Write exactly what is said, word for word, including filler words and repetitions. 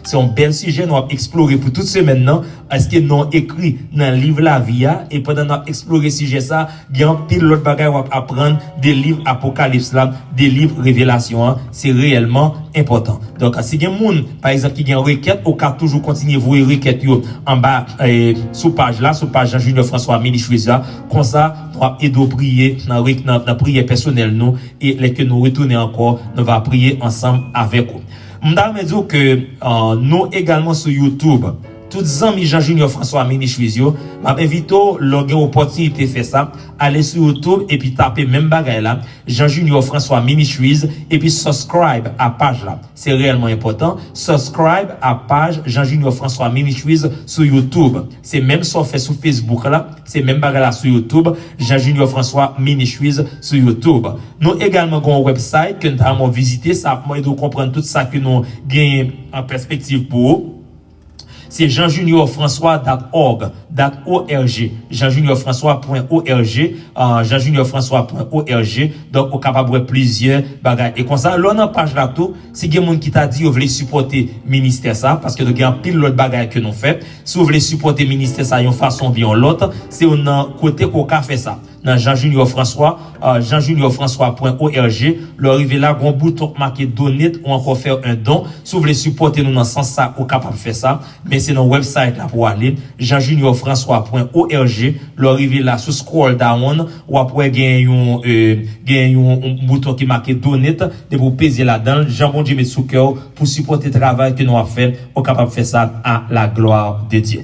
Se yon bèl sijè nou ap eksplore pou tout semèn nan. Èske non ekri nan liv lavi a? E pandan n ap eksplore sijè sa, gen anpil lòt bagay w ap aprann de liv Apokalips la, de liv Revelasyon an. Se reyèlman enpòtan. Donk, si gen moun, pa egzanp, ki gen rekèt, ou ka toujou kontinye voye rekèt yo anba, eh, sou paj la, sou paj Jean Junior François Ministries la. Konsa, nou ap ede w priye nan, nan, nan priyè pèsonèl nou. E lè ke nou retounen ankò, nou va priye ansanm avèk ou. M ta renmen di w ke, uh, nou egalman sou YouTube. Tout zanmi Jean Junior François Ministries yo, m ap envite w, lè w gen opòtinite fè sa, ale sou YouTube epi tape menm bagay la, Jean Junior François Ministries, epi subscribe a paj la. Se reyèlman enpòtan. Subscribe a paj Jean Junior François Ministries sou YouTube. Se menm sa w fè sou Facebook la, se menm bagay la sou YouTube, Jean Junior François Ministries sou YouTube. Nou egalman gen yon website ke n ta renmen w vizite, sa ap ede w konprann tout sa ke nou genyen an pèspektiv pou ou. Se jean junior françois dot org, dot org, jean junior françois pwen org, uh, jean junior françois pwen org. Donk, ou kapab wè plizyè bagay. E konsa, lè w nan paj la tou, si gen moun ki ta di yo vle sipòte ministè sa, paske nou gen anpil lòt bagay ke nou fè. Si w vle sipòte ministè sa yon fason oubyen yon lòt, se youn nan kote ke w ka fè sa. Nan Jean Junior François, uh, jean junior françois pwen org. Lè w rive la, gen yon bouton k make donate ou ankò faire un don. Si w vle sipòte nou nan sans sa, ou kapab fè sa. Men se nan website la pou w ale, jean junior françois pwen org. Lè w rive la, sou scroll down, w ap wè gen yon, eh, gen yon, yon bouton ki make donate. Depi w peze ladan l, jan Bondye met sou kè w pou sipòte travay ke nou ap fè, ou kapab fè sa à la gloire de Dieu.